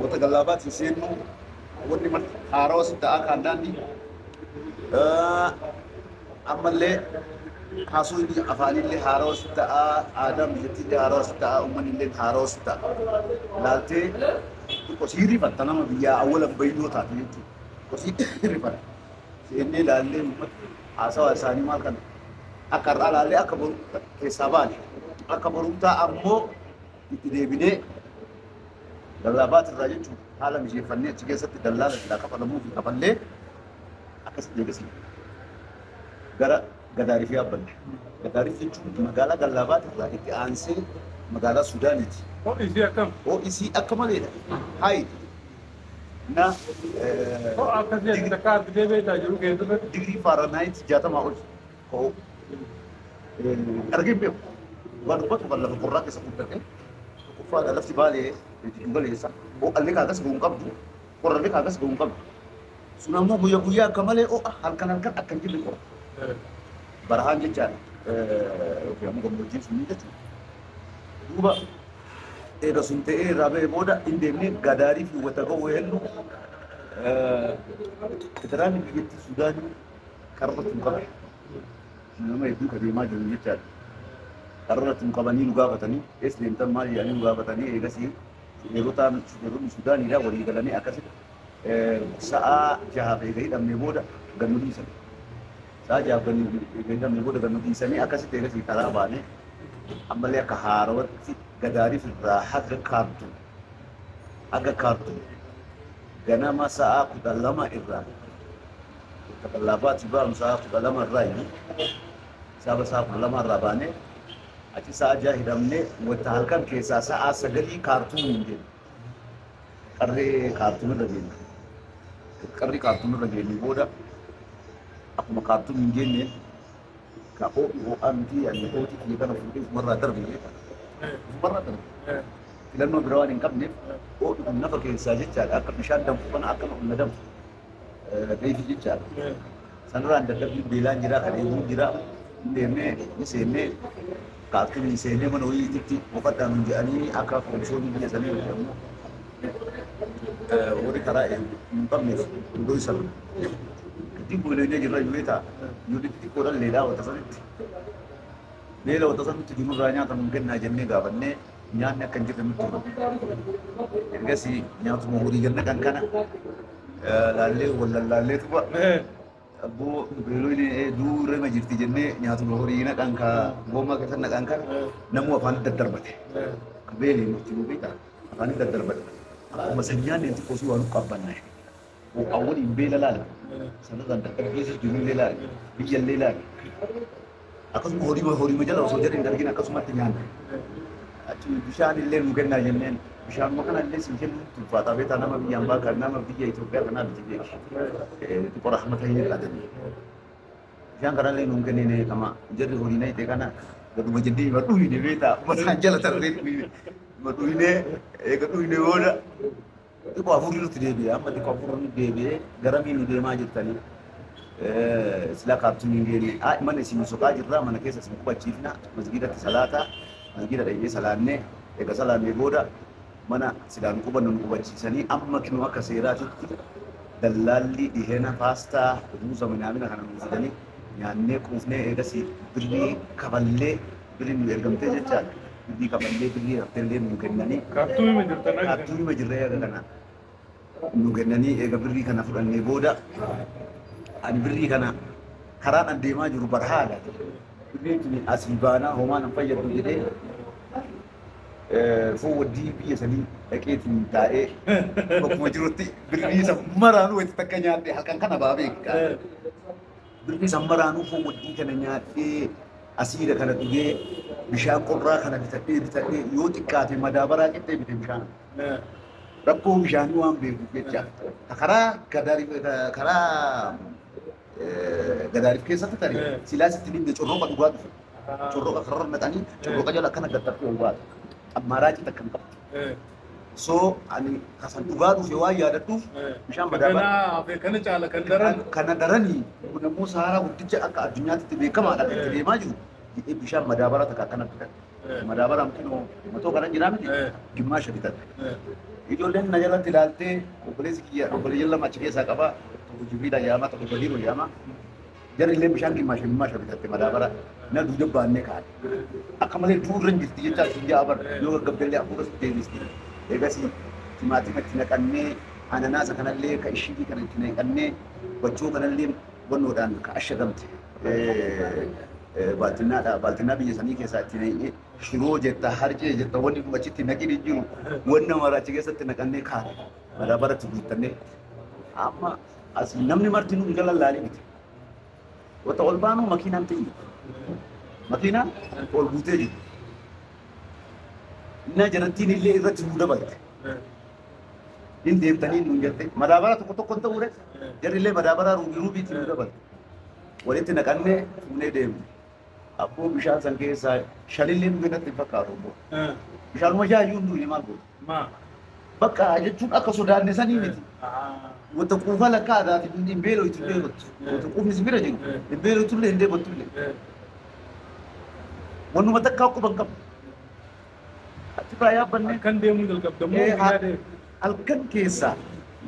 Wata gallaabaatiin seennu wanni marti haarawa si ta'aa kaan daandii. Ammallee haasofni afaanillee haarawa si ta'aa, aadaan biyyattiillee haarawa si ta'aa, uummanni haarawa si ta'a. Laaltee xiqqoo sii rifatta nama biyyaa awwalan bayyoo taate jechuudha. Xiqqoo sii rifatta. Seennee laallee uummata haasawaa isaanii maal kana akka har'aa laallee akka boru keessaa baane akka borumtaa ammoo itti deebinee gallaabaat irraa jechuudha. Haala mijeeffannee achi keessatti dallaala silaa kafalamuu fi kafallee akkasitti eegasii gara Gadaariif yaabbanne. Gadaariif jechuun magaalaa Gallaabaat irraa itti aansee magaalaa Suudaaniiti. Ho'isii akkam? Ho'isii akka maleedha. Hayi. Na Ho'a akkasii ati takka argitee beektaa jiru keessatti? Digirii Fahrenheit 60 ol ho'u. Argee hin beeku. Waan dubbatu kan lafa qorraa keessa guddate. Tokkoffaadha lafti Baalee giddu galeessa. Ho'allee kaagas ga'uu hin qabdu. Qorrallee kaagas ga'uu hin qabdu. Sun ammoo guyyaa guyyaa akka malee ho'a, halkan halkan akka hin jirre qorra. Barahaan jechaadha. Yookiin ammoo gammoojjiin sun jechuudha. Duuba eega sun ta'ee irraa ba'ee booda hin deemnee Gadaarii fi wata ga'uu heellu federaalli biyyattii Suudaanii karra tun qabe. Nama hedduu ka deemaa jiru jechaadha. Karra tun qabanii nu gaafatanii, eessa deemtan, maal jedhanii nu gaafatanii, eegasii shufeerotaan shufeeronni Suudaaniidhaa walii galanii akkasitti sa'a 6f eega hidhamnee booda gad nu dhiisan. Sa'a 6f gad eega hidhamnee booda gad nu dhiisanii akkasitti eegasii karaa baanee ammallee akka haarawatti Gadaariif irraa haga Kaartum ganama sa'a 12 irraa bakka Gallaabaatti baanu sa'a 12 irraa iyyuu saba sa'a 12 irraa baanee achi sa'a 6 hidhamnee wanta halkan keessaa sa'a 9 Kaartuum hin deemne. Qarree Kaartuum irra geenne. Qarri Kaartuum irra geenne booda akkuma Kaartuum hin geenne ka ho'i ho'aa miti, ani kootii kiyya kana fuudhee ufumarraa darbe beekaa. Ufumarraa darbe. Filannoo biraa waan hin qabneef ho'i kun nafa keessaa jechaadha akka bishaan danfu kana akka na danfu dheefi jechaadha. Sanarraan dadhabbiin beelaan jira, kan eeguun jira. Hin deemnee ni seennee Kaartuum hin seennee mana ho'iititti boqodhaan nun jedhanii akka poolisoonni biyya sanii ammoo warri karaa eegu hin qabneef nu dhoysan. Itti buulee jirra yoo ta'a. Ijoollee xixiqqoodhaan leelaa wata sanitti. Leela wata sanitti jirurraa nyaata nun kennaa jennee gaafannee nyaanni akka hin jirre nutti himan. Ergasii nyaatuma horii ganna kan kana laallee wal lallaallee tuba. Abboo beeloon duurema jirti jennee nyaatuma horii naqan ka gommaa keessa naqan kana namuu afaan daddarbate. Ka beelee nutti nu beektaa afaan daddarbate. Akkuma san nyaanni xiqqoo si waan qabbanna. Ho'aawwan hin beela laala. Sanarraan dadhabbiis jirullee laala. Biyyallee laala. Akkasuma horii horii jala osoo jedhan hin argin akkasumatti nyaanna. Achi bishaan illee nu kennaa jenneen bishaanuma kana illee siin kennu ulfaataa beektaa, nama biyyaan baa kan nama biyya Itoophiyaa kanaa miti beeki. Xiqqoo rahmata hin hir'atanii. Bishaan kana illee nuun kennine kama jarri horii na kana gaduma jennee hima dhuyine beektaa mataan jala tarree dhuyine. Hima dhuyine, eega dhuyine booda xiqqoo hafuurri nutti deebi'e, amma xiqqoo hafuurri nutti deebi'e, garamii nu deemaa jirtanii? Silaa Kaartuun hin geenne mana isin soqaa jirra, mana keessa isin qubachiifna, masgiidatti salaataa. Masgiida dhaqnee salaannee, eega salaannee booda mana silaa nu qubannu nu qubachiisanii, amma kinu akka seeraatitti dallaalli dhiheena paastaa ruuza minaamina kana nu fidanii nyaannee quufnee, eegasii birrii kafallee, birrii nu ergamtee jechaadha. Birrii kafallee birrii hafteellee nu kennanii. Kaartuumii jirtan? Kaartuumii jirree eega kana nu kennanii, eega birrii kana fudhannee booda ani birrii kana karaan an deemaa jiru barhaadha. Birriin tuni asii baanaa homaa nan fayyaddu jedhee foowwaddii biyya sanii dhaqeetiin taa'ee bakkuma jirutti birrii isa maraanuu wayita takka nyaadhee halkan kana baa beeka. Birrii isa maraanuu foowwaddii kana nyaadhee, asiidha kana dhugee, bishaan qorraa kana bitadhee bitadhee yoo xiqqaate madaabaraa qixxee bite bishaan. Rakkoo bishaanii waan beekuuf jecha karaa Gadaariif, karaa Gadaariif keessatti tarii silaa sitti nimne corroqa dhugaa dhufe. Corroqa kararra naqanii corroqa jala akkana gattartee ol baata. Ammaaraacii takka hin qabdu. So ani kasan dhugaa dhufe waan yaadadhuuf bishaan madaabaraa. Kana caala kan daran. Kana daranii kun ammoo Saaraa guddicha akka addunyaatti beekamaadha kan itti deemaa jiru jedhee bishaan madaabaraa takka akkana bitadhe. Madaabara amtinoo matoo kanan jiraa miti gimmaasha bitadhe. Ijoolleen na jalatti ilaaltee obboleessi kiyya obboleeyyan lama achi keessaa qaba. Tokko Jibriila jedhama tokko Badiiroo jedhama. Jarri illee bishaan gimmaasha gimmaasha bitatte madaabara na duuda baannee kaa'e. Akka malee duurra hin jirti jechaa sun ja'a bara yoo gaggabdellee hafuura si deebisti. Eegasii timaatima itti naqannee ananaasa kanallee ka ishigii kana itti naqannee bachoo kanallee wannoodhaan ka ashagamte. Baaltinnaadha baaltinnaa biyya sanii keessaa itti naqnee shiroo jetta harcee jetta wanni nu achitti naqin hin jiru wanna mara achi keessatti naqannee kaa'e madaabaratti guuttannee amma as namni marti nu jala laalee miti. Wata ol baanu makiinaan ta'e makiinaan ol guutee jiru. Innaa jarattiin illee irratti nu dabalte. Hin deemtanii nuun jette madaabara tokko tokko hin ta'uu jarri illee madaabara ruubii ruubiitti nu dabalte. Walitti naqannee fuunee deemne. Abboo bishaan san keessaa shanillee nu kennatti hin fakkaatu obbo. Bishaanuma shaayyuu hin duune maal godhu? Bakka jechuun akka sodaanne sanii miti. Wanta quufa lakkaa aadaatiin hin beelootu illee kottu. Wanta quufni si bira jiru hin beelootu illee hin deebattu illee. Wannuma takkaa quba hin qabnu. Achirraa yaabbannee. Halkan deemuu jalqabda moo guyyaa deemu? Halkan keessaa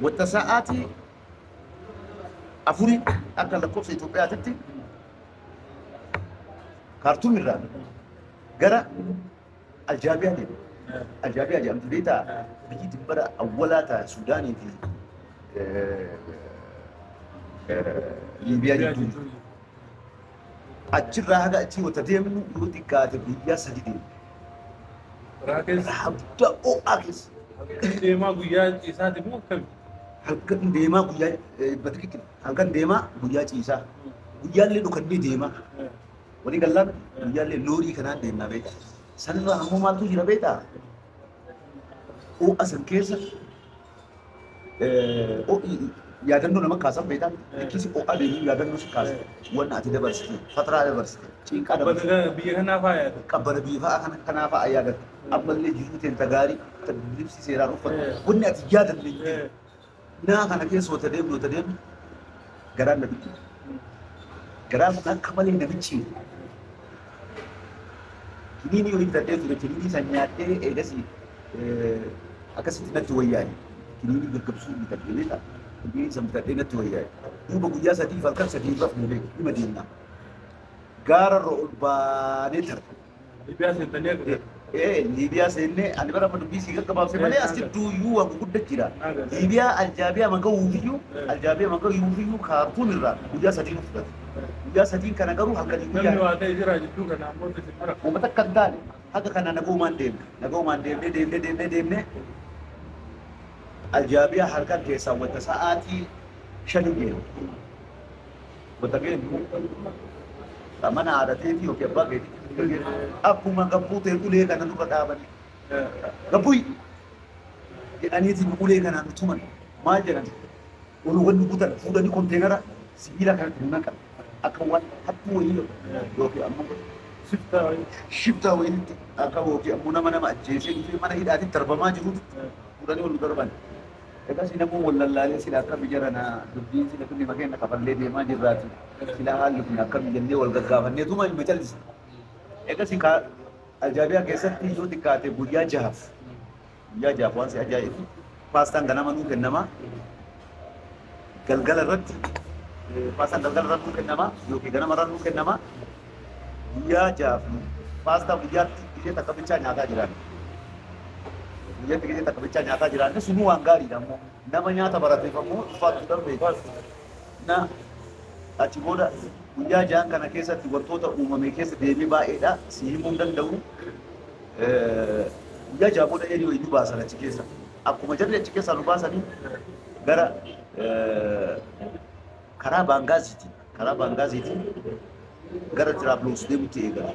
wanta sa'aatii 4 akka lakkoofsa Itoophiyaatitti Kaartuum irraa gara Aljaabiyaa deemu. Aljaabiyaa jedhamtu beektaa biyyi dibbara awwalaa ta'a Suudaanii fi Liibiyaa jidduu. Achirraa haga achii wanta deemnu yoo xiqqaate guyyaa 3 deemna. Rahaa guddaa ho'aa keessa. Halkan deemaa guyyaa ciisaati moo akkami? Halkan deemaa guyyaa batikikki halkan deemaa guyyaa ciisaa. Guyyaallee dhokannee deemaa. Walii gallaan guyyaallee loorii kanaan deemnaa beektaa. Sanirraa ammoo maaltu jira beektaa? Ho'a san keessa yaadannoo nama kaasan beektaa? Ikkisi ho'a deemuu yaadannoo si kaasa. Wanna ati dabarsite, fataraa dabarsite, cinqaa dabarsite. Biyya kanaa fa'aa yaadatta. Qabbana biyya fa'aa kanaa fa'aa yaadatta. Ammallee jiruu teenta gaarii, libsii seeraan uffatu. Wanni ati yaadanne hin jiru. Naa kana keessa wata deemnu wata deemnu garaan na dhukkuba. Garaan kun akka malee na micciira. Kiniinii wayii bitadhee ture kiniinii san nyaadhee eegasii akkasitti natti wayyaa'e. Kiniinii gaggabsuu bitadhee beektaa? Kiniinii san bitadhee natti wayyaa'e. Duuba guyyaa 3 halkan 3 rafne beeku dhima deemnaa. Gaara irra ol baanee tarre. Liibiyaa seentanii akka Liibiyaa seennee ani bara amma dubbii sii gaggabaabse malee as jidduu iyyuu waan gurguddaa jira. Liibiyaa Aljaabiyaa manga wuufiyyuu Aljaabiyaa manga wuufiyyuu Kaartuum irraa guyyaa 3 nu fudhate. Guyyaa 3 kana garuu halkanii guyyaa. Namni waa ta'e jira jidduu kana ammoo isin bira. Uummata akka hin taane haga kana nagoomaan deemne nagoomaan deemnee deemnee deemnee deemnee Aljaabiyaa halkan keessaa wanta sa'aatii 5 geenu. Wanta geenu mana haadha teetii yookiin abbaa keetii akkuma gabbuu ta'e ulee kana nurra dhaabanii. Gabbuyi jedhaniitiin ulee kanaan nu tuman maal jedhan oluuwwan nu kutan fuudhanii konteenara sibiila kanatti nu naqan akka waan hattuu wayii yookiin ammoo shiftaa wayiitti akka yookiin ammoo nama nama ajjeesee dhufee mana hidhaatti darbamaa jirutu fuudhanii ol nu darban. Egaa namuu wal lallaalee sila akkami jarana dubbiin sila kunni makeenya kafallee deemaa jirraati sila haalli kun akkami jennee wal gaggaafanneetuma ilma callisa. Egaa Aljaabiyaa keessatti yoo xiqqaate guyyaa 6 waan si ajaa'ibu paastaan ganama nuu kennama galgala irratti paastaan galgala irratti nuu kennama yookiin ganama irratti nuu kennama guyyaa 6 paastaa guyyaatti ishee takka bichaa nyaataa jiraanne. Guyyaatti ishee takka bichaa nyaataa jiraanne sunuu waan gaariidha ammoo nama nyaata barateef ammoo ulfaattu darbee na achi booda guyyaa 6 kana keessatti wantoota uumame keessa deemee baay'eedha si himuu hin danda'u. Guyyaa 6 booda eenyu nu baasan achi keessa. Akkuma jarri achi keessaa nu baasanii gara karaa Baangaaziitiin gara Tiraabiloos deemutti eegala.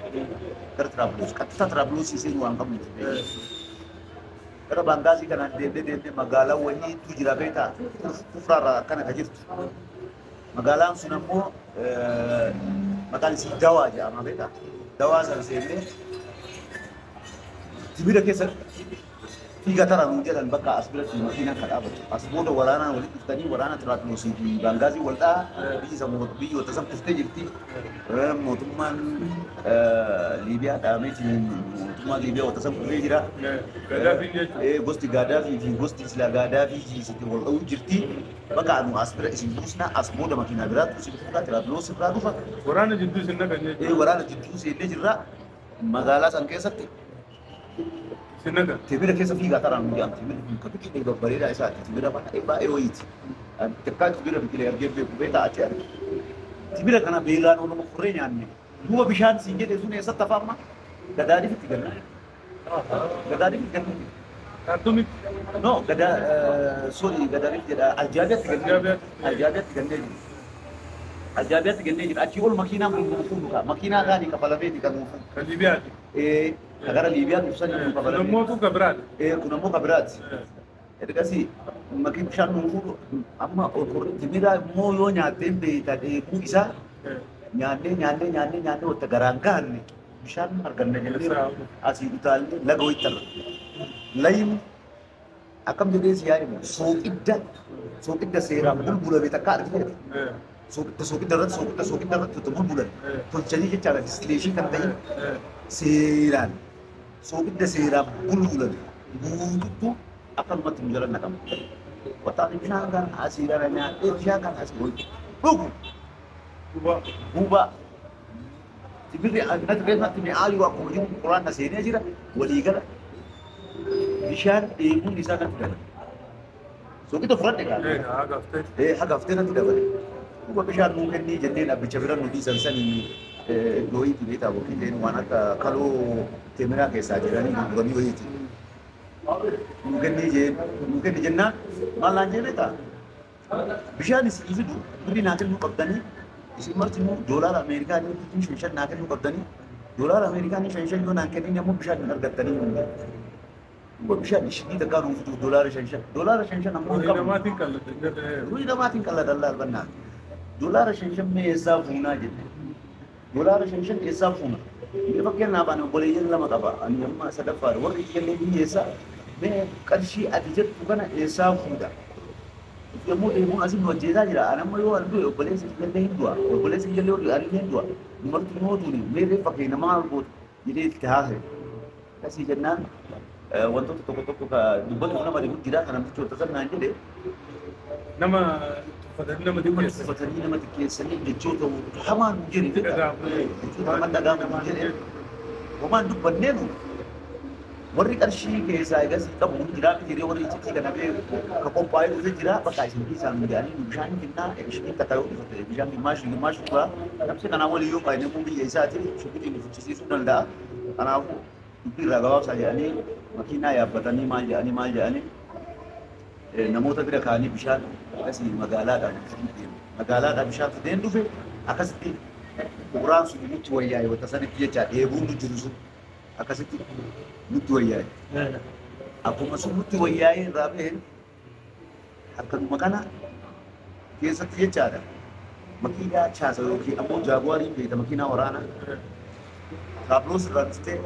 Gara Tiraabiloos qaxxitaa Tiraabiloos seenuu waan qabnu. Gara Baangaazii kanaan deemnee deemnee magaalaa wayiitu jira beektaa kufraarraa akkana ka jirtu. Magaalaan sun ammoo maqaan isii Dawaa jedhama beektaa. Dawaa san seennee timira keessa Fiiga tara nuun jedhan bakka as biratti makiinaan kan dhaabatu. As booda waraanaan walitti dhuftanii waraana Tiraapiloosii fi Baangaazii wal dha'a biyyoota san kuftee jirti. Mootummaan Liibiyaa dhaameetiin mootummaan Liibiyaa wata san kufee jira. Gadaafiin jechuudha. Gosti Gaadaafii fi gosti Islaa Gaadaafii sitti wal dha'uu jirti. Bakka anu as bira isin buusna as booda makiinaa biraatu isin fuudha Tiraapiloos irraa dhufa. Waraana jidduu isin naqan jechuudha. Waraana jidduu seennee jirra. Magaalaa san keessatti Isin naqan. Timira keessa fiigaa taraan nu jedhamu. Timirri kun kan biqilee babbareedaa isaati. Timira baay'ee baay'ee wayiiti. Takkaa timira biqilee argee beeku beektaa achi arge. Timira kana beelaan ooluma kurree nyaanne. Duuba bishaan siin jedhe sun eessatti hafa amma? Gadaadifitti ganna. Gadaadifitti ganna. Kaartuumitti. No, gada sorry gadaadif jedha Aljaabiyaatti gannee. Aljaabiyaatti. Aljaabiyaatti gannee jiru. Aljaabiyaatti gannee jira. Achii ol makiinaan kun nuuf fuudhu kaa. Makiinaa kaanii kafalameeti kan nuuf fuudhu. Kan Liibiyaati. Ka gara Liibiyaa dhufu sanii nuuf Kun kafalameeti. ammoo kan biraati. Kun ammoo ka biraati. Ergasii makiin bishaan nuuf fuudhu amma timira immoo yoo nyaattee beekta dheebuu isaa nyaannee nyaannee nyaannee nyaannee wanta garaan gahanne bishaan arganna jennee asii utaallee laga wayittarra. Layni akkam jedhee si yaadimu sooqidda sooqidda seeraan bulbulame takka argite sooqidda sooqidda irratti sooqidda sooqidda irratti otoo bulbulan tolchanii jechaadha distileeshin kan ta'in seeraan sooqidda seeraan bulbulame guututtu akkanumatti nu jala naqama. Wataani bishaan kan asii dhara nyaadhee bishaan kan asii ho'i dhugu buuba timirri natti reeffatti mi'aayu akkuma jiru qoraan na seenee jira waliigala bishaan dheebuun isaa natti dabale. Sooqidda fudhadhe kaa. Haga haftee natti dabale. Duuba bishaan nuu kennii jenneen abbicha bira nu dhiisan sanii looyiiti beektaa yookiin waan akka kaloo teemiraa keessaa jedhanii gurguranii wayiiti. Nuu kennii jeen nuu kenni jennaan maal naan jee beektaa? Bishaan isin fidu birrii naa kennuu qabdanii isin marti immoo doolaara Ameerikaanii shan shan naa kennuu qabdanii doolaara Ameerikaanii shan shan yoo naan kennin ammoo bishaan hin argattanii hin jedhu. Duuba bishaan ishii takkaa nuu fiduuf doolaara shan shan doolaara shan shan ammoo hin qabnu. Namaatiin qalladha. Ruuyi namaatiin qalladha laal Doolaara shan shan mee eessaa fuunaa jenne. Doolaara shan shan eessaa fuuna. Mee fakkeenyaaf ani obboleeyyan lama qaba. Ani amma sadaffaadha. Warri ijoollee hiyyeessaa mee qarshii ati jettu kana eessaa fuudha. Yommuu deemuun asii nu hojjetaa jira. Ani amma yoo ani du'e obboleessi ijoollee hin du'a. Obboleessi ijoollee yoo du'e ani hin du'a. Dumartiin yoo duune mee reeffa kee namaa gootu jedhee itti haasa'e. Akkasii jennaan wantoota tokko tokko ka dubbatuuf nama dhibu jira. Kan namtichi wanta san naan jedhe Nama tuffatanii nama xiqqeessan. Tuffatanii nama xiqqeessanii jechoota hamaan nu jedhe beektaa? Jechoota hamaan dhaga'amu nu jedhe. Homaan dubbanneenu warri qarshii keessaa egasii qabu ni jira miti warri iccitii kana beeku ka qophaa'ee dhufe jira bakka isin dhiisaan nu jedhanii nu bishaan kennaa ishii takka yoo dhufte bishaan gimaash gimaash dhugaa namsi kanaa walii yoo qaayne kun biyya isaati shukutiin nu fichisiisuu danda'a. Kanaafuu dubbii irraa gabaabsaa jedhanii makiinaa yaabbatanii maal jedhanii maal jedhanii namoota bira kaanii bishaan akkasii magaalaadhaan deemu. Magaalaadhaan bishaan fideen dhufe akkasitti qoraan sun nutti wayyaa'e wanta sanitti jecha dheebuun nu jiru sun akkasitti nutti wayyaa'e. Akkuma sun nutti wayyaa'e irraa baheen halkanuma kana keessatti jechaadha. Makiinaa chaasa yookiin ammoo jaaguwaariin beekta makiinaa waraanaa. Tiraappiloos irraa dhuftee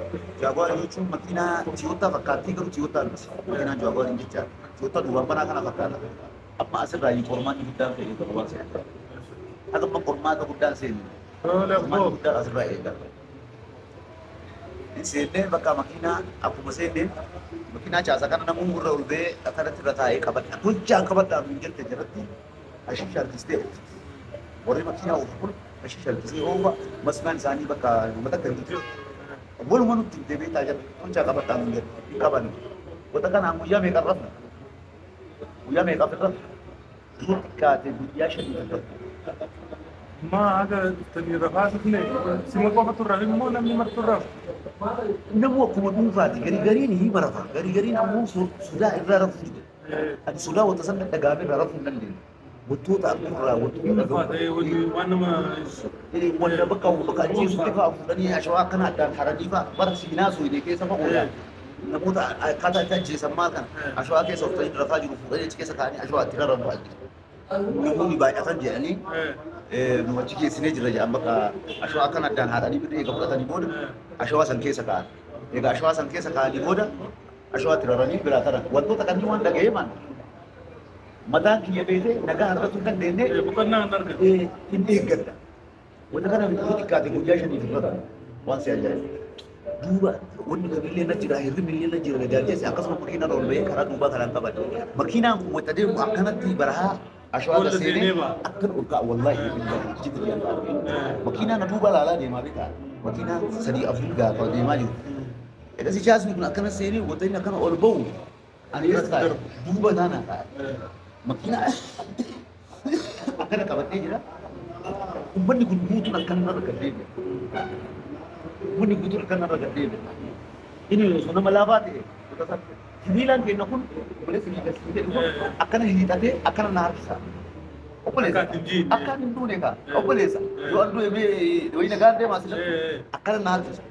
jaaguwaarii jechuun makiinaa Tiyoottaa fakkaattii garuu Tiyoottaa miti. Makiinaan jaaguwaariin jechaadha. Tiyoottaa duubaan banaa kana fakkaata. Amma asirraa qormaanni guddaan ta'e eegala waan seenu. Haga amma qormaata guddaan seenu. Qormaanni guddaan asirraa eegala. Seennee bakka makiinaa akkuma seenneen makiinaa chaasa kana namuu irra ol ba'ee akkanatti irra taa'ee qabadha. Tolchaan qabadhaa nuun jette jalatti ashiisha harkistee oofti. Warri makiinaa oofu kun ashiisha harkisee oofa masnaan isaanii bakka uummata akka hin jiru. Waluma nutti himtee beektaa jette tolchaa qabadhaa nuun jette hin qabanne. Wanta kanaan guyyaa meeqa rafna? Guyyaa meeqaaf irra? Yoo xiqqaate guyyaa shanii irra. Ma haga dhuftanii rafaa turne sima qofa turra immoo namni martu rafa. Namuu akkuma dhuunfaati garii gariin ni barafa garii gariin ammoo sodaa irraa rafuu dide. Ati sodaa wanta sana dhagaame irraa rafuu hin dandeenye. Wantoota arguurraa wantoota dhagahu. Waan nama Wanta bakka bakka ajjeesutti fa'aa fuudhanii ashawaa akkana addaan haranii fa'aa bara siinaa suuyidee keessa fa'aa oolan. Namoota akkaataa itti ajjeesan maal kana ashawaa keessa oftanii rafaa jiru fuudhanii achi keessa kaa'anii ashawaa itti rarran fa'aa jiru. Namoonni baay'atan jedhanii nu achi geessinee jirra jedhan bakka ashawaa akkana addaan haadhanii birrii eega fudhatanii booda ashawaa san keessa kaa'an. Egaa ashawaa san keessa kaa'anii booda Ashawaatti raranii biraa taran. Wantoota kanneen waan dhaga'eeman mataan kiyya beekee nagaa argachuu hin dandeenye. Boqonnaa hin argatu. Hin eeggadha. Wanta kana yoo xiqqaate guyyaa 5 irra waan si ajaa'ibu. Duuba wanni kamillee na jira, hirribni illee na jira, gajaajjeessi akkasuma makiinaan ol ba'ee karaa duubaa kanaan qabadhe. Makiinaan kun wanta deemu akkanatti barahaa ashawaa Boolla seenee seenee ba'a. Akkan ol ka'a wallaahi ijji xiyyaan. Makiinaan na duuba laalaa deemaa beekaa. Makiinaan 3 4 gaafa deemaa jiru. Egaa siyaasni kun akkana seenee wanta inni akkana ol ba'u ani eessa taa'e duuba taanaa taa'e. Makiinaa akkana qabadhee jira. Uummanni kun guutuun akkana irra gad deebi'a. Uummanni guutuun akkana irra gad deebi'a. Inni osoo nama laafaa ta'e sibiilaan keenya kun obboleessi kiyya sibiila kun akkana hiixatee akkana na harkisa. Obboleessa Akka ati hin jiine. Akka hin duune kaa obboleessa yoo an du'e mee wayina gaan deemaa sila akkana na harkisa.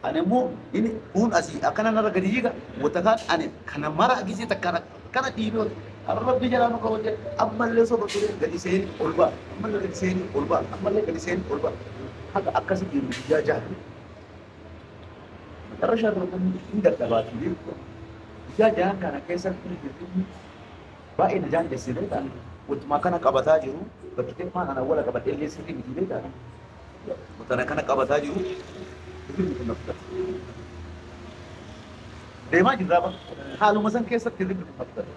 Ani immoo inni kun asii akkana narra gadi hiika wanta kaan ani kana mara gisee takka akkana dhiibee Rabbi jalaa nu qabu jedhe ammallee soba ture gadi seeni ol ba'a ammallee gadi seeni ol ba'a ammallee gadi seeni ol ba'a haga akkasii deemu guyyaa 6. Macarrashaa irra namni hin dadhabaatii beeku. Guyyaa 6 kana keessatti hirribni baay'ee na jaangessee beekaa. Wantuma kana qabataa jiru bakkee maan ana wala qabadhee illee sirrii miti beekaa. Wantana kana qabataa jiru hirribni kun na fudhate. Deemaa jirraa ba haaluma san keessatti hirribni kun na fudhate.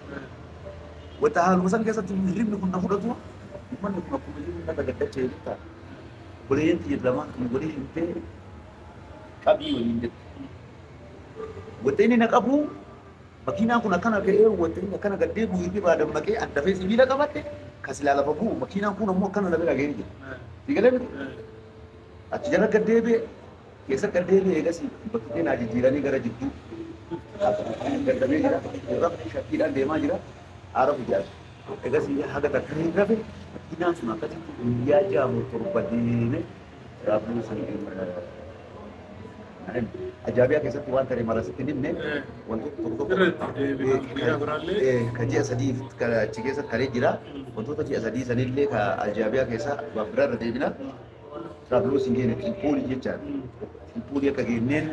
Wanta haaluma san keessatti hirribni kun na fudhatu uummanni kun akkuma jiru na gadaddachee beekaa. Obboleeyyan xiyya lamaan kan godhee himtee qabii waliin jette. Wanta inni na qabu makiinaan kun akkana ka'ee wanta inni akkana gad deemu hirribaa dammaqee an dafee sibiila qabadhe kan silaa lafa bu'u makiinaan kun ammoo akkana na bira ga'ee jira. Siigalee miti? Achi jala gad deebi'e keessa gad deebi'e eegas bakkee naa jijjiiranii gara jidduu gaddamee jira. Rafni shakkiidhaan deemaa jira. Haara fujaa'e. Eegas haga takka hin rafe makiinaan sun akkasitti guyyaa 6 7 deemee raafuu san Ajaa'iba keessatti waan ta'e marasitti himne wantoota tokko tokko Irratti deebiin guyyaa biraallee. Ka ji'a 3 ka achi keessa taree jira. Wantoota ji'a 3 sanillee ka ajaa'iba keessa biraa irra deebina. Tiraafiloos hin geenne Tiripoolii jechaadha. Tiripoolii akka geenneen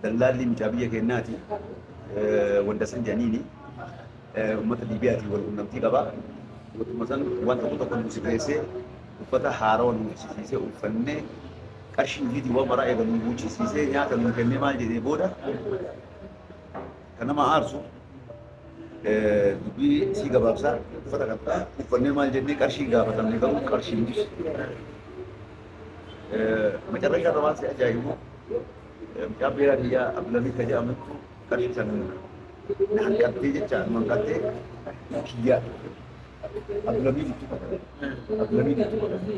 dallaalli mucaa biyya keenyaati. Wanda san jedhaniini uummata Liibiyaatiin wal quunnamtii qaba. Waantuma san waan tokko tokko nu sirreessee uffata haarawaa nu uffisiisee uffannee qarshii ofiitiin waan maraa eega nu guuchisiisee nyaata nu kennee maal jedhee booda kan nama aarsu dubbii sii gabaabsaa uffata kana uffannee maal jennee qarshii gaafatamne garuu qarshii hin jiru. Macarrashaa irra waan si ajaa'ibu mucaan beeraa biyyaa Abdulamii ka jedhamutu qarshii san na hanqattee jecha nu hanqattee kiyya Abdulamii bittuu qabate. Abdulamii bittuu qabate.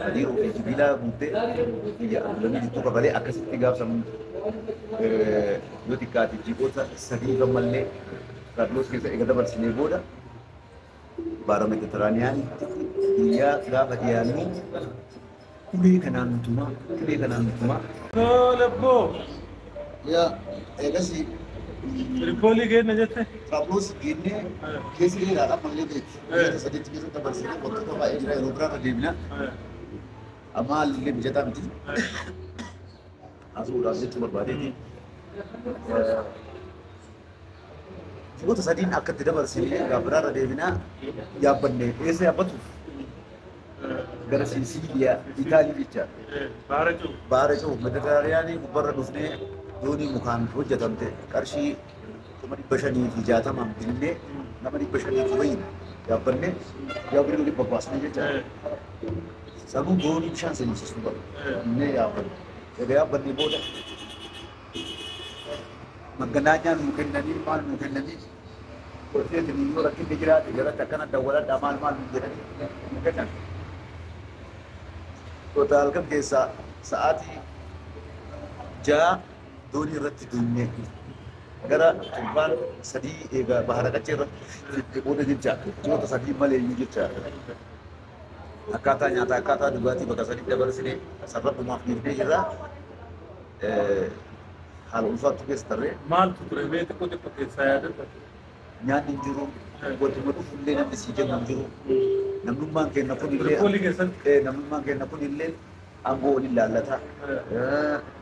Fadiiroo fi sibiilaa guuttee kiyya Abdulamii bittuu qabalee akkasitti gaafsamu yoo xiqqaate ji'oota 3 kan mallee Tiraafiloos keessa eega dabarsinee booda baara Meeditiraaniyaanitti guyyaa gaafa dhiyaannu ulee kanaan nutumaa ulee kanaan nutumaa. Tole abboo. Yaa eegasii Tiripoolii geenne jette? Tiraafiloos geennee keessi dheeraadha ammallee beekti. Guyyoota 3tti keessa dabarsinee wantoota baay'ee jira yeroo biraa irra deebina. Amma haalli illee mijataa miti. Haasa'uudhaaf jechuu barbaadeeti. Ji'oota 3 akka itti dabarsinee gaafa biraa irra deebinaa yaabbanne eessa yaabbatuuf gara Siisiiliyaa Itaalii jecha. Baara cuuf. Baara cuuf Meeditiraaniyaanii gubbarra dhufnee doonii mukaan hojjetamte qarshii 560,000 binnee nama 500 fi wayiin yaabbannee yaa birrii dhibba baasnee jecha. Sanuu doonii bishaan seensisu qaba. Binnee yaabbanne. Egaa yaabbannee booda magganaanyaa nuu kennanii maal nuu kennanii horteetiin yoo rakkinni jiraate jalatti akkana dawwaladhaa maal maal nuu jedhanii nuu kennan. Toota halkan keessaa sa'aatii 6 doonii irratti duunne gara torbaan 3 egaa bahara qaccee irratti booda jecha ji'oota 3 malee iyyuu jecha akkaataa nyaataa akkaataa dhugaatii bakka sadiitti dabarsinee sarara dhiifnee jirra. Haala ulfaatu keessa tarree. Maaltu ture mee xiqqoo xiqqoo keessaa yaadadha? Nyaanni hin jiru, wantuma dhufullee namni sii kennu hin jiru. Namnummaan keenya kun illee Tiripoolii keessatti. Namnummaan keenya kun illee Aangoo waliin laallataa.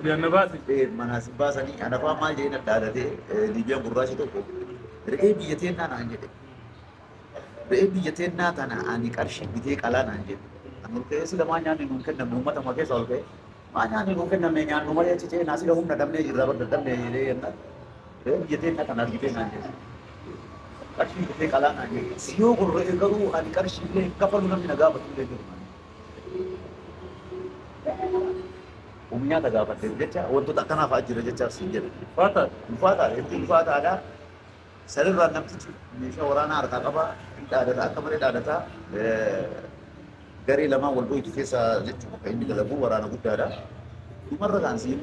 Yanna baasi. Manaas baasanii anafaa maal jedhee dhadhaadhatee Liibiyaan gurraachi tokko re'ee biyya teennaa naan jedhe. Re'ee biyya teennaa tana ani qarshii bitee qalaa naan jedhe. Ani ol ka'ee sila maa nyaanni nuun kennamne uummata ma keessa ol ka'ee maa nyaanni nuun kennamne nyaannu malee achi ce'ee naa sila humna dhabnee jirra bar dadhabnee jedhee jennaan. Re'ee biyya teennaa tana argitee naan jedhe. Qarshii bitee qalaa naan jedhe. Si yoo gurra'e garuu ani qarshii illee hin kafalu namni na gaafatu illee jiru. Nyaata gaafatte jecha wantoota akkanaa fa'aa jira jechaaf siin jedhe. Ulfaataadha. Ulfaataadha, hedduu ulfaataadha. Sanirraa namtichi meeshaa waraanaa harkaa qaba, dhaadata akka malee dhaadata. Garee lamaan wal dhohitu keessa jechuudha kan inni dalagu waraana guddaadha. Dhumarra kan siin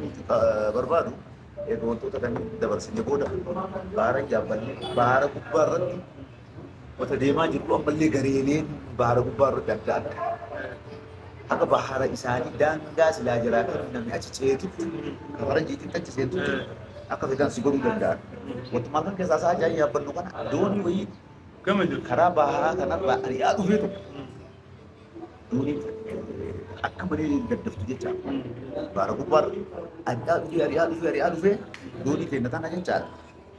barbaadu eega wantoota kanneen dabarsine booda baara yaabbannee baara gubbaa irratti wata deemaa jirru ammallee gareeleen baara gubbaa irratti adda adda. Akka bahara isaanii daangaa silaa jiraa kan namni achi ceetutti kan faranjiitiin achi seentutti akka fedhan si godhuu danda'an. Wantumaa kan keessaa isaa ajaa'ibaa yaabbannu kana doonii wayii Gama jiru. karaa baharaa kanarraa ari'aa dhufee tokko doonii akka malee daddaftu jecha baara gubbaarra ari'aa dhufee ari'aa dhufee ari'aa dhufee doonii keenya tana jechaadha.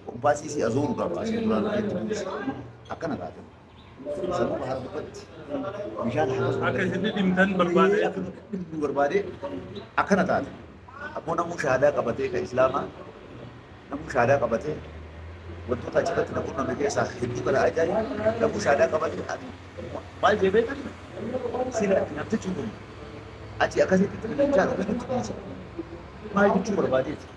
Kombaasii si azooruudhaaf asii duraan dhufeetti buuse akkana taate. Sanuu bahara gubbatti bishaan hagas Akka isin dhimtan barbaade. Akka dhimnu barbaade akkana taate. Ammoo namuu shahaadaa qabatee kan Islaamaa namuu shahaadaa qabatee wantoota achirratti na qunname keessaa hedduu kana ajaa'iba namuu shahaadaa qabatee ani maal jee beekani sila namtichi kun achi akkasitti xinnichaa dhufee nutti buuse maal jechuu barbaadeeti.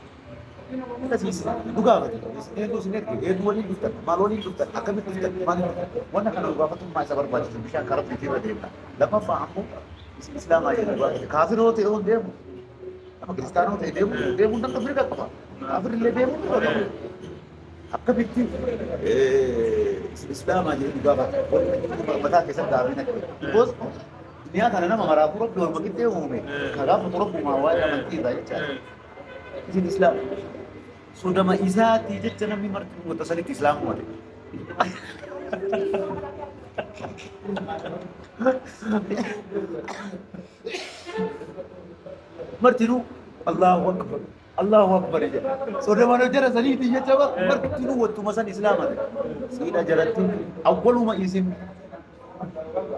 Akkasiis nu gaafate eenyu isin erge eenyu waliin dhuftan maal waliin dhuftan akkamitti dhuftan maal wanna kana nu gaafatummaa isa barbaachisu bishaan karaa fiitii deemna. Lammaffaa ammoo isin Islaamaa jedhu gaafate kaafiroo ta'e hoo deemu nama kiristaanoo ta'e deemu deemuu danda'u mirga qaba kaafirrillee deemuu mirga qaba. Akkamitti Islaamaa jedhu nu gaafate mataa keessatti gaafii naqe. Because duniyaa kana nama maraafuu rabbi waluma qixxee uume ka gaafatu rabbumaa waa'ee amantii irraa jechaadha. Isin Islaam sodama isaatii jecha namni marti wanta sanitti Islaamuma ta'e. Martinuu Allahu Akbar Allahu Akbar jedha. Sodama jara saniiti jecha martinuu wattuma san Islaama ta'e. Siidha jaratti awwaluma isin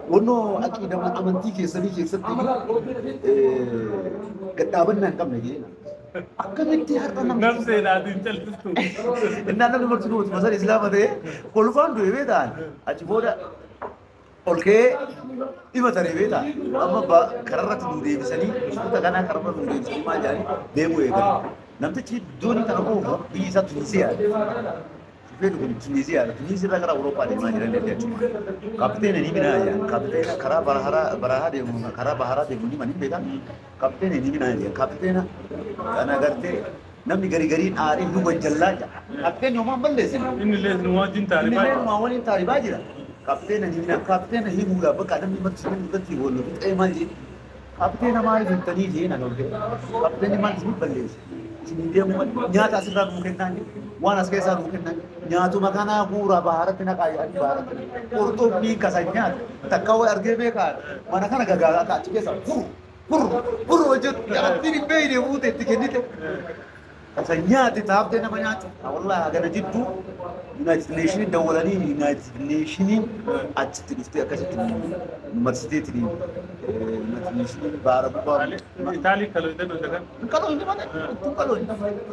wannoo aqiidama amantii keessanii keessatti gadhaabannaa hin qabne jedhina. Akkamitti har'a namni Nafseedhaatiin callistu. Innaan namni martinuu wattuma san Islaama ta'e kolfaan du'e beektaan achi booda ol ka'ee dhima taree beektaa amma kararratti nu deebisanii suuta kanaa kararra nu deebisanii maal jedhanii deemuu eegalu. Namtichi doonii kana oofu biyyi isaa Tuniisiyaadha. Shufeerri kun Tuniisiyaadha. Tuniisiirraa gara Awurooppaa deemaa jiran jechuudha. Kaapiteena ni minaa jedhan. Kaapiteena karaa barahaa deemu karaa baharaa deemu ni manii beekan. Kaapiteena ni minaa jedhan. Kaapiteena kana agartee namni gari gariin aaree nu wajjallaa jedha. Kaapiteenni homaa hin balleessine. Inni illee isin wajjin taarifaa Inni illee waliin taarifaa jira. Kaapiteena ni minaa kaapiteena himuudhaaf bakka namni marti sun irratti wal fixee maal jedhe. Kaapiteena maaliif himtanii jeen ani ol ka'e. Kaapiteenni maal isin balleesse. Isin deemu nyaata asirraa nuu kennaa waan as keessaa nuu kennaa nyaatuma kanaa guuraa baharatti naqaa jedhanii baharatti qurxummii kasan nyaata takka wayi argee beekaa mana kana gagaa akka achi keessa furu furu furu hojjetu jarattiin hin beekne buute itti kennite. Kasan nyaate taaftee nama nyaate wallahi hagana jidduu United Nationiin dawwalanii United Nationiin achitti dhuftee akkasitti marsiteetiin United Nationiin baara gubbaa Itaalii kalooyitee dhufte kan. Qaloo malee ittiin qaloo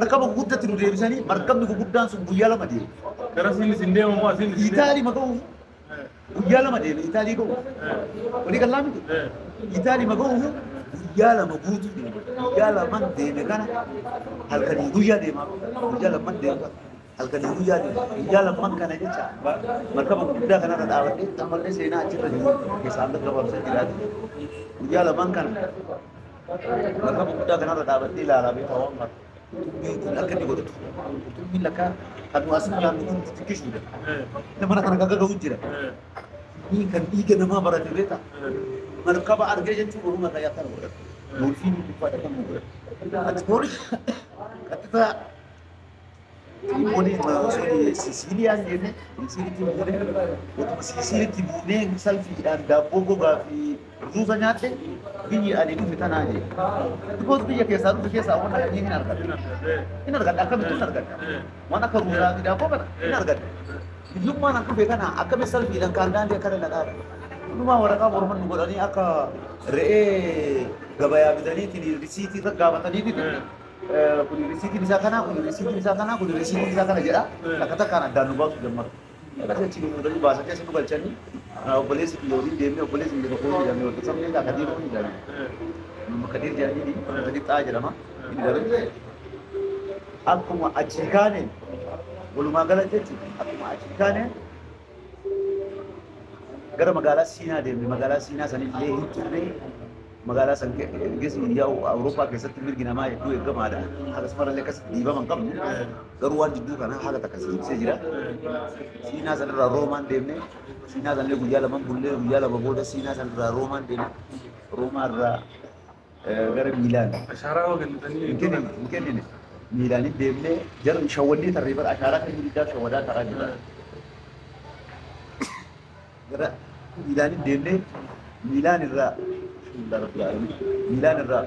markaba gurguddatti nu deebisanii markabni gurguddaan sun guyyaa lama deeme. Garasiin isin deemu moo asiin isin deemu? Itaalii maga'uuf guyyaa lama deeme Itaalii ga'uuf. Walii galaa miti. Itaalii maga'uuf guyyaa lama guutuu deeme. Guyyaa laman deeme kana halkanii guyyaa deemaa guyyaa laman deeme halkanii guyyaa deema guyyaa laman kana jecha markaba gurguddaa kanarra dhaabadhee ammallee seenaa achirra jiru keessaan gabaabsee jiraate guyyaa laman kana markaba gurguddaa kanarra dhaabadhee ilaalaa beekaa waan mara. Qurxummiin kun akka inni godhatu. Qurxummiin lakka kan nu asirraa ilaallu kun xixiqqishuudha. Nama kana gagga'u jira. Ni kan dhiiga namaa barate beekaa. Markaba argee jechuun oruma kan akkana godhatu. Dolfiinii gubbaadha kan godhatu. Achi booda qaxxitaa Tiripoolii Siisiiliyaan deemne, Siisiilitti buune, otuma Siisiilitti buunee salfiidhaan daabboo gogaa fi ruuza nyaatte biyyi ani dhufe tanaa jee. Because biyya keessaa dhufe keessaa waan akka hin argadha. Hin argadha, akkamittuu hin argadha. Waan akka ruuzaa fi daabboo kana hin argadha. Biyyummaan an dhufe kana akkamitti salfiidhaan kaan daandii akkana na dhaaba. Hundumaa waraqaa morman nu godhanii akka re'ee gabayaa bitaniitiin risiitii irra gaafataniitiin kun risiitiin isaa kana, kun risiitiin isaa kana, kun risiitiin isaa kana jedha. Takka takkaan addaan nu baasu jammara. Akkasii achi nu fuudhanii baasanii asii nu galchanii obboleessi kiyya waliin deemnee, obboleessi kiyya tokko waliin jedhamee wal sabni isaa Kadiir waliin jedhamee. Nama Kadiir jedhanii Kadiir Xaa jedhama. Inni darbe. Akkuma achii kaaneen walumaa gala jechuudha. Akkuma achii kaaneen gara magaalaa Siinaa deemne. Magaalaa Siinaa sanillee hin turre. Magaalaa san keessa yaa'u Awurooppaa keessatti mirgi namaa hedduu eegamaadha. Akkasumallee akkasitti dhiibama hin qabnu. Garuu waan jidduu kana haala takka ibsee jira. Siinaa sanirraa Roomaan deemne. Siinaa sanillee guyyaa lama bullee, guyyaa 2 booda Siinaa sanirraa Roomaan deemne. Roomaarraa gara Miilaan. Ashaaraa hoo kennitanii? Hin kennine, hin kennine. Miilaaniin deemnee jara shawwannee tarree bara ashaaraa kan guddaa shawwadaa taraa jira. Gara Miilaaniin deemnee Miilaan irraa Miilaan irraa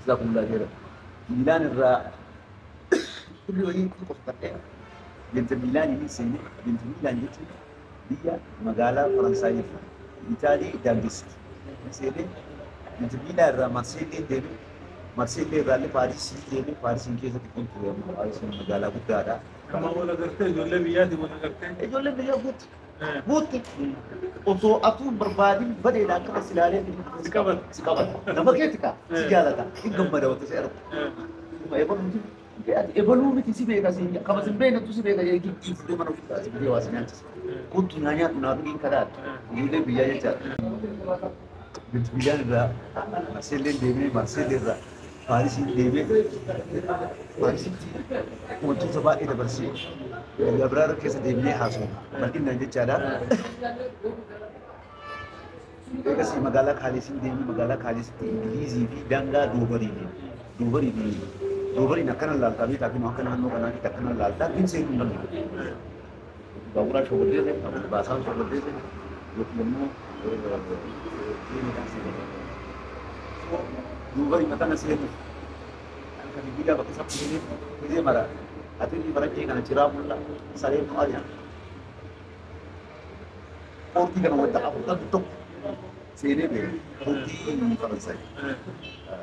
Jazakumullah khairan. Miilaan irraa kulli wayii qofadhee binti Miilaanii seene. Binti Miilaan jechuun biyya magaalaa Faransaayii fi Itaalii daangessiti. Seenee binti Miilaan irraa Marseellee deeme. Marseellee irraa illee Paarisii deeme. Paarisiin keessatti kun ture. Paarisiin magaalaa guddaadha. Amma wal agartee ijoollee biyyaatiin wal agartee? Ijoolleen biyyaa guutti. Guutti. Osoo atuu hin barbaadin badeedha akkana si ilaalee Si qabata. Si qabata. Nama keeti kaa si jaalata. Hin gammada wanta si argu. Ebaluu miti. Ebaluu miti si beeka si kama si beeknatu si beeka jedhee giddii fuudhee mana ofii taasise biyya waa si nyaachisa. Kottu naa nyaadhu naa dhugiin kadhaadha. Ijoollee biyyaa jechaadha. Binti Miilaan irraa Marseelleen deemee, Marseellee irraa Paarisiin deemee, Paarisitti wantoota baay'ee dabarsee guyyaa biraa keessa deemnee haasofna. Bal'inaan jechaadha. Eegasii magaalaa Kaalesiin deemee, magaalaa Kaalesitti Ingilizii fi daangaa Doobarii fi Doobarii fi Doobariin akkana laaltaa beektaa fi akka naannoo kanaatti akkana laaltaa bin seenuu hin danda'u. Baaburaa shawwaddee seenu, baasaan shawwaddee seenu yookiin immoo deemuudhaan seenu. Doobarii mataa seenuuf kan biyya bakka isa fuudhee gizee mara ati faranjii kana ciraa mul'a sareen nu ari'an. Poortii kana wanta 41 seenee beeku poortii Faransaay.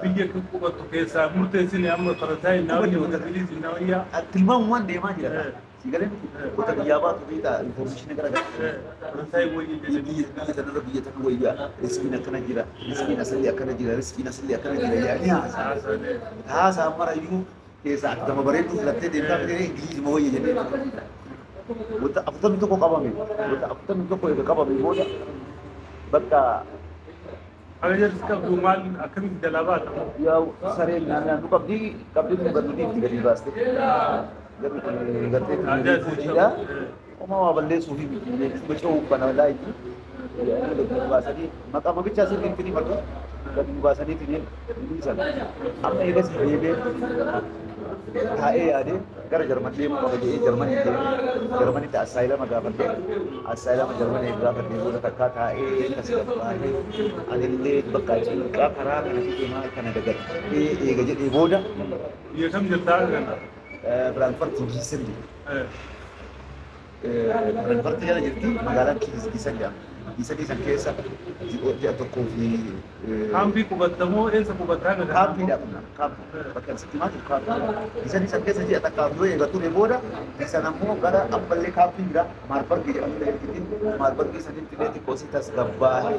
Biyya kan qubattu keessaa murteessine amma Faransaay naa wayya, Ingilizii naa wayya. Tilmaamumaan deemaa jira. Si galee miti wanta biyyaa baatu beektaa information gara gara. Faransaay wayya jedhanii. Biyya biyya tanarra biyya tana wayya, riskiin akkana jira, riskiin asalli akkana jira, riskiin asalli akkana jira jedhanii haasaa. Haasaa marayyuu keessaa akkama bareedduu filattee deemtaa fidee Ingilizii ma wayya jedhee. Wanta 41 qabame, wanta 41 eega qabame booda bakka Haga jarsi qabdu maal akkamitti jalaa baata? Yaa sareen naannoo qabdii qabdii nu gad nuti gadi baaste. Garuu gartee fuujiidha. Oma waa balleessuu fi boca'uu kana laayiti. Gadi nu baasanii maqaa maqichaa sirriitti ni maqu. Gadi nu baasanii dhiisan. Amma eegas deebee taa'ee yaadee gara Jarman deemuu qaba jedhee Jarmanii deemee Jarmanitti assaayilama gaafadhee, assaayilama Jarmanii gaafadhee booda takkaa taa'ee tasgabbaa'ee anillee bakka cinqaa karaa kana fide maal kana dagadhee eega jedhee booda. Biyya kam jirtaa kana? Firaanfartii Giisan jedhu. Firaanfartii jala jirti magaalaan Giisan jedhama. Giisanii san keessa ji'a tokkoo fi Kaampii qubattamoo eessa qubattaa kana? Kaampiidha kun, kaampii bakka sitti maatu kaampii. Giisanii san keessa ji'a takkaa fi yoo eega ture booda Giisan ammoo gara ammallee kaampii jira Maarbargii jedhamtu ergiti. Maarbargii sanitti illee xiqqoo si tasgabbaa'ee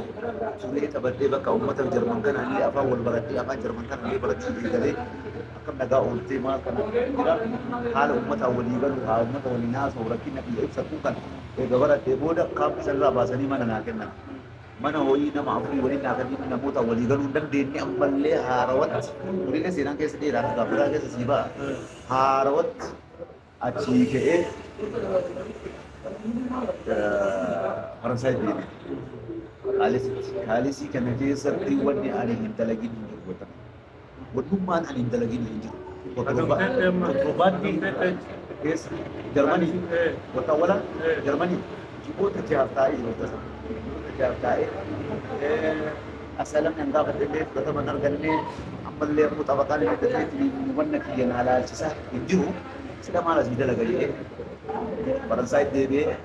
turee taphadhee bakka uummata Jarman kanaallee afaan wal baradhee afaan Jarman kanaallee barachuu eegalee akkam nagaa ooltee maal kana jira haala uummataa walii galu haa uummata waliin haasa'u rakkina biyya ibsatu kan eega baradhee booda kaampii sanarraa baasanii mana naa kennan. Mana ho'ii nama afurii waliin naa kennan, namoota walii galuu hin dandeenye ammallee haarawatti waliin seenaan keessa dheeraa kan biraa keessa sii ba'a. Haarawatti achii ka'ee Faransaay deeme. Kaalesitti. Kaalesii kana keessatti wanni ani hin dalagin hin jiru. Wannummaan ani hin dalagin hin jiru. Kontiroobaandii keessa Jarmanii wata Jarmanii ji'oota 6 taa'ee jiru wata sana. Ji'oota 6 taa'ee asylum hin gaafadhe, fudhatama hin arganne. Ammallee ammoo xabaqaan inni dafeetiin wanna kiyya naa laalchisaa hin jiru. Sila maal asii dalaga jedhee Faransaay deebi'ee.